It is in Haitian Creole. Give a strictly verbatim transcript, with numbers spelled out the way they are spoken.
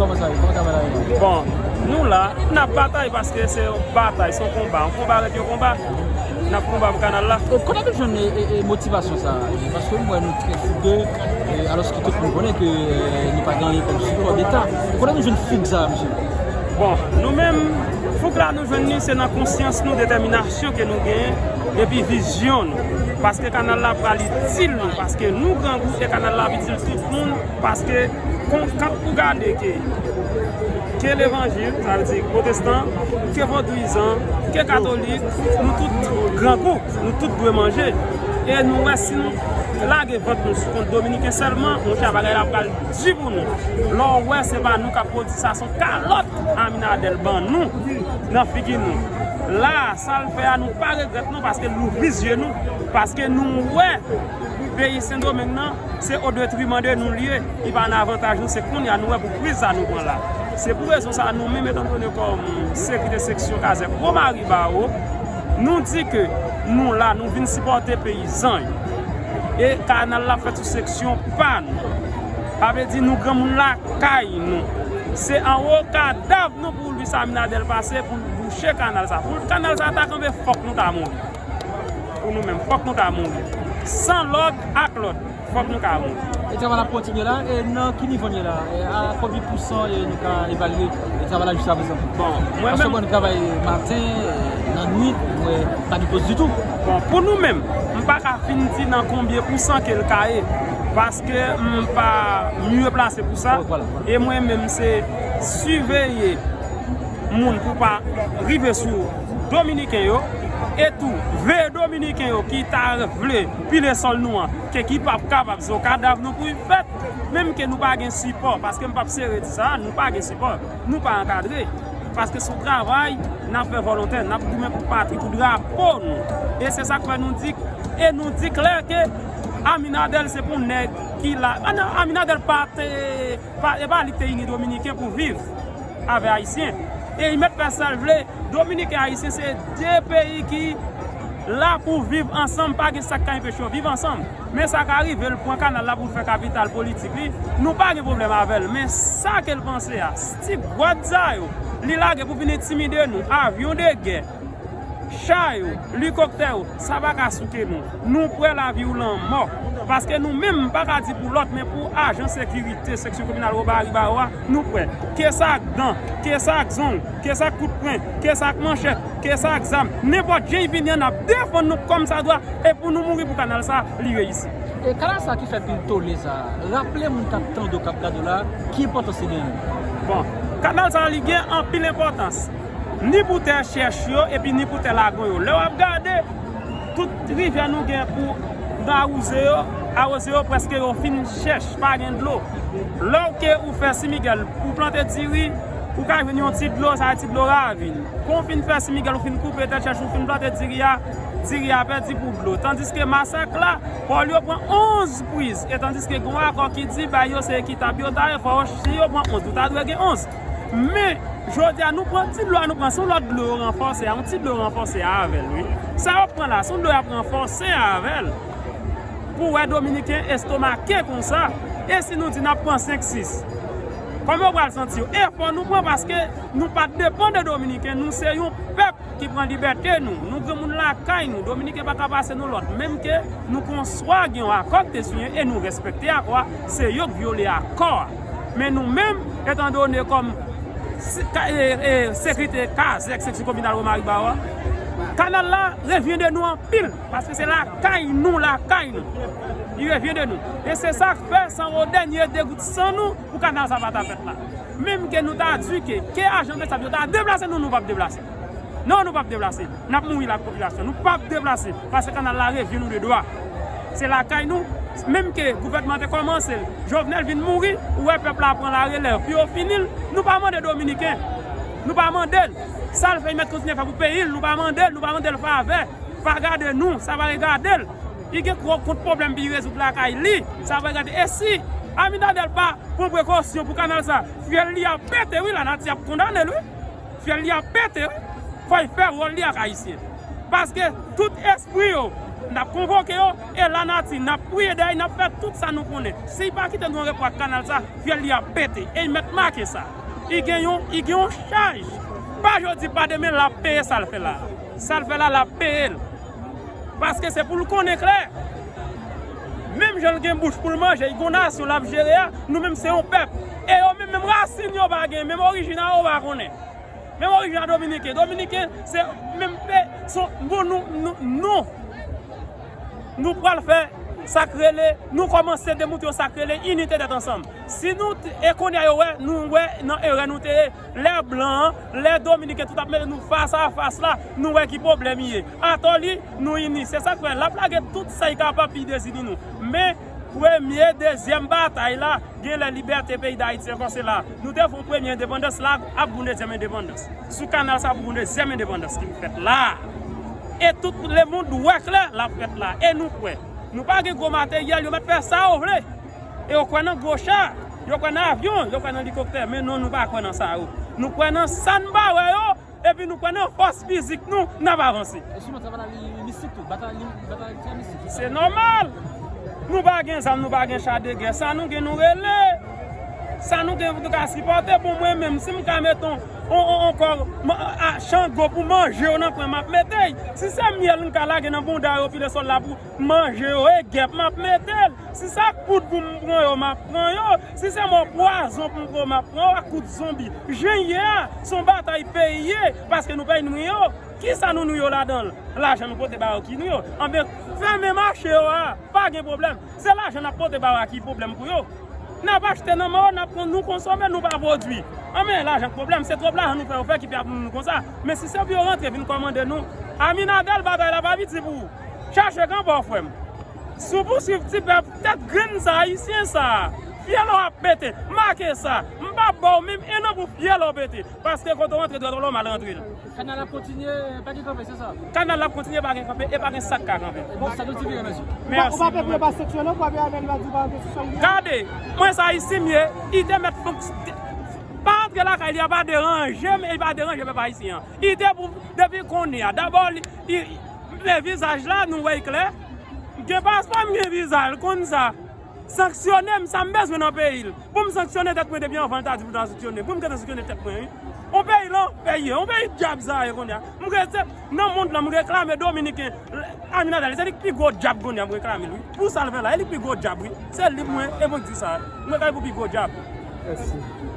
Kòman sa ye? Kòman travay la ye? Bon, nou la, n ap batay paske se yon batay, se yon konba. Yon konba rete yon konba. N ap konba pou kanal la. E kote nou jwenn e, e, e motivasyon sa a? Paske m wè nou trè fougueux, e, alòske tout moun konnen ke, e, nou pa gen anyen kòm sipò deta. Kote nou jwenn fig sa a, mesye? Bon, nou menm, fouk la nou jwenn li, se nan konsyans nou, detèminasyon ke nou genyen, epi vizyon nou. Paske kanal la pral itil nou, paske nou grangou e kanal la ap itil tout moun, paske kon, kan ou gade ke, ke levanjil, sa vle di pwotestan, ke vodouyizan, ke katolik, nou tout grangou, nou tout dwe manje. E nou wè si nou lage vant nou sou kont dominiken sèlman, monchè, bagay la pral di pou nou. Lè w wè se pa nou k ap pwodui sa, se yon kalòt Aminadèl ban nou nan figi nou. La, sa l fè a, nou pa regrèt non, paske l louvri zye nou, paske nou wè peyi Sendomeng nan, se o detriman de nou l ye, li pa nan avantaj nou, se kounye a nou wè pou kriz sa nou pran la. Se pou rezon sa, nou menm, etandone kòm sekirite seksyon kazèk Gwo Mari Bawo, nou di ke nou la, nou vin sipòte peyizan yo. E kanal la fèt sou seksyon pa nou. Sa vle di nou granmoun lakay nou. Se anwo kadav nou pou Luis Aminadèl pase pou l bouche kanal sa. Pou kanal sa ta kanpe, fòk nou ta mouri. Pou nou menm, fòk nou ta mouri. San lòd ak lòd, fòk nou ta mouri. E travay la ap kontinye la, e nan ki nivo n ye la? E a konbyen pousan, e nou ka evalye e travay la jiska prezan? Bon, mwen menm, paske bon, nou travay maten, e nan nwit, mwen pa gen poz ditou. Bon, pou nou menm, m pa ka fin di nan konbyen pousan ke l ka ye, paske m pa mye plase pou sa. Wi, vwala, vwala. E mwen menm, se siveye moun pou pa rive sou dominiken yo, e tou veye dominiken yo ki ta vle pile sòl nou an, ke ki p ap kapab, se yon kadav nou pou y fèt, menm ke nou pa gen sipò, paske m p ap sere di sa, nou pa gen sipò, nou pa ankadre, paske se yon travay n ap fè volontè, n ap goumen pou patri, pou drapo nou, e se sa k fè nou di, e nou di klè ke Aminadèl se pou nèg ki la, a non, Aminadèl pa te, pa, e pa li ki te ini dominiken pou viv avè ayisyen. E li mèt fè sa l vle. Dominiken e ayisyen se de peyi ki la pou viv ansanm, pa gen sa k ka enpeche yo viv ansanm. Men sa ka rive, l pran kanal la pou l fè kapital politik li. Nou pa gen pwoblèm avè l. Men sa ke l panse a, ti gwad sa yo, li lage pou vin entimide nou, avyon de gè, cha yo, likoptè yo, sa pa ka souke nou. Nou prè lavi ou lanmò. Paske nou menm, m pa ka di pou lòt, men pou ajan sekirite seksyon kominal Gwo Mari Bawo a, nou prè. Ke sa ak dan, ke sa ak zong, ke sa ak kout pwen, ke sa ak manchèt, ke sa ak zam. Nenpòt jan y vini an, n ap defann nou kòm sa dwa. E pou nou mouri pou kanal sa, li reyisi. E kanal sa ki fè pil tole sa, raple moun k ap tande w, k ap gade w la, ki enpòtans li genyen? Bon, kanal sa, li gen anpil enpòtans. Ni pou tè chèch yo, epi ni pou tè lagon yo. Lè w ap gade, tout rivyè nou gen pou nan awouze yo, awoze yo prèske yo fin chèch, pa gen dlo. Lè w ke ou fè Sen Miguel, ou plante diri, ou ka jwenn yon ti dlo, sa ti dlo ravin. Kon w fin fè Sen Miguel, ou fin koupe tè chèch, ou fin plante diri a, diri a pèdi pou dlo. Tandiske Masak la, fò yo pran onz priz. E tandiske gen yon akò ki di, bay yo se ekitab yo ta ye, fò si yo pran onz, nou ta dwe gen onz. Men, jodi a, nou pran ti dlo a, nou pran, se yon lòt dlo yo ranfòse a, yon ti dlo yo ranfòse a avè l, wi. Sa yo pran la, se yon dlo y ap ranfòse avè l. Pou wè dominiken estomake konsa. E si nou di n ap pran senk, sis? Kòman yo pral santi yo? E fò nou pran, paske nou pa depann de dominiken, nou se yon pèp ki pran libète nou. Nou granmoun lakay nou. Dominiken pa ka pase nou lòd. Menm ke nou konswa gen yon akò ki te siyen e nou respekte akò a, se yo k vyole akò a. Men nou menm, etandone kòm se-, ka-, e, e, sekirite kazèk seksyon kominal Gwo Mari Bawo a, kanal la revyen de nou anpil, paske se lakay nou, lakay nou. Li revyen de nou. E se sa k fè, san wo dènye degout san nou, pou kanal sa pa ta fèt la. Menm ke nou ta di ke, ke ajan Besap yo ta deplase nou, nou p ap deplase. Non, nou p ap deplase. N ap mouri la ak popilasyon. Nou p ap deplase. Paske kanal la revyen nou de dwa. Se lakay nou. Menm ke gouvènman te kòmanse l, Jovenel vin mouri, ou wè pèp la pran larelèv. Pou yo fini l, nou pa mande dominiken. Nou pa mande l. Sa l fè, li mèt kontinye fè pou peyi l. Nou pa mande l, nou pa mande l favè. Pa gade nou, sa pa regade l. Li gen gwo kont pwoblèm pou li rezoud lakay li. Sa pa regade. E si Aminadèl pa pran prekosyon pou kanal sa, fyèl li ap pete, wi, lanati ap kondane l, wi. Fyèl li ap pete, wi. Fò l fè wòl li ak ayisyen. Paske tout espri yo, N ap konvoke yo, e lanati, n ap priye dèyè, n ap fè tout sa nou konnen. Si y pa kite nou an repo ak kanal sa, fyèl li ap pete. E y mèt make sa. Y gen yon, y gen yon chaj. Pa jodi, pa demen, l ap peye sa l fè la. Sa l fè la, l ap peye l. Paske se pou l konnen klè. Menm jan l gen bouch pou l manje, y gen yon nasyon l ap jere a, nou menm se yon pèp. E yo menm, menm rasin yo pa gen, menm orijin a yo pa konnen. Menm orijin a Dominiken. Dominiken, se menm pe, se yon, bon, nou, nou, nou, nou pral fè sa k rele, nou kòmanse demontre yo sa k rele inite tèt ansanm. Si nou t-, e kounye a yo wè, nou wè nan erè nou te ye, lè blan an, lè Dominiken tout ap mete nou fas a fas la, nou wè ki pwoblèm ye. Atò li, nou ini. Se sa k fè, l ap lage tout sa y kapab pou y dezini nou. Men, premye, dezyèm batay la, gen lè libète peyi Dayiti ankò se la. Nou te fè yon premye endepandans la, ap gen yon dezyèm endepandans. Sou kanal sa, pou gen yon dezyèm endepandans ki fèt la. E tout lemonn wè klè, l ap fèt la. E nou kwè. Nou pa gen gwo materyèl, yo mèt fè sa yo vle. E yo kwè nan gwo cha, yo kwè nan avyon, yo kwè nan elikoptè. Men non, nou pa kwè nan sa yo. Nou kwè nan sa n pa wè yo, epi nou kwè nan fòs fizik nou, n ap avanse. E sinon, sa batay li mistik tou. Batay li, batay li trè mistik. Se nòmal. Nou pa gen zam, nou pa gen cha de gè. Sa nou gen, nou rele. Sa nou gen, nou ka sipòte. Bon, mwen menm, si m ka mete on, on, on, on kò, man-, a, chango pou manje yo nan kwen, m ap mete y. Si se myèl m ka lage nan bounda yo, pile sòl la pou manje yo, e gèp, m ap mete l. Si se ak poud pou m pran yo, m ap pran yo. Si se mò pwazon pou m pran yo, m ap pran yo ak kout zonbi. Jan ye a, se yon batay peyi ye, paske nou pèy nwi yo. Kisa nou nwi yo ladan l? Lajan nou pote ba yo ki nwi yo. Anben, fèmen mache yo a, pa gen pwoblèm. Se lajan n ap pote ba yo a ki pwoblèm pou yo. N ap achte nan men yo, n ap pran, nou konsome, nou pa pwodui. Anben, lajan k pwoblèm, se twòp lajan nou fè yo fè ki fè ap nou konsa. Men si se pou yo rantre vin kòmande nou, Aminadèl, batay la pa piti pou ou. Chache kanpe w, frè m. Si w pouswiv ti pèp tèt grenn sa, ayisyen sa, fyèl w ap pete. Make sa. M p ap ba w menm en an pou fyèl w pete. Paske kote w rantre, dwèt w lòmal rantre l. Kanal ap kontinye, pa gen kanpe, se sa? Kanal ap kontinye, pa gen kanpe, e pa gen sa k ka kanpe. Bon, sa nou ti vire, mèsi. Mèsi. Ou pa pè pou yo pa sanksyone, ou pa pè Amèl va di pa antre sou sòl li a? Gade, mwen sa isi m ye, li te mèt fonk-, pa antre lakay li a pa deranje m, e li pa deranje pèp ayisyen an. Li te pou, depi kounye a, dabò, li, li, men vizaj la, nou wè l klè. M gen paspò, m gen viza, l konn sa. Sanksyone m, sa m bezwen nan peyi l. Pou m sanksyone tèt mwen depi anvan l ta di pou l ta sanksyone. Pou m gentan sanksyone tèt mwen, wi. On peyi lan, peyi, on peyi dyab sa ye kounye a. M rete nan mond lan, m reklame Dominiken. Aminadèl, se li k pi gwo dyab kounye a, m reklame l, wi. Pou sa l fè la, e li k pi gwo dyab, wi. Se li mwen, e mwen k di sa. M reklame pou pi gwo dyab. Mèsi.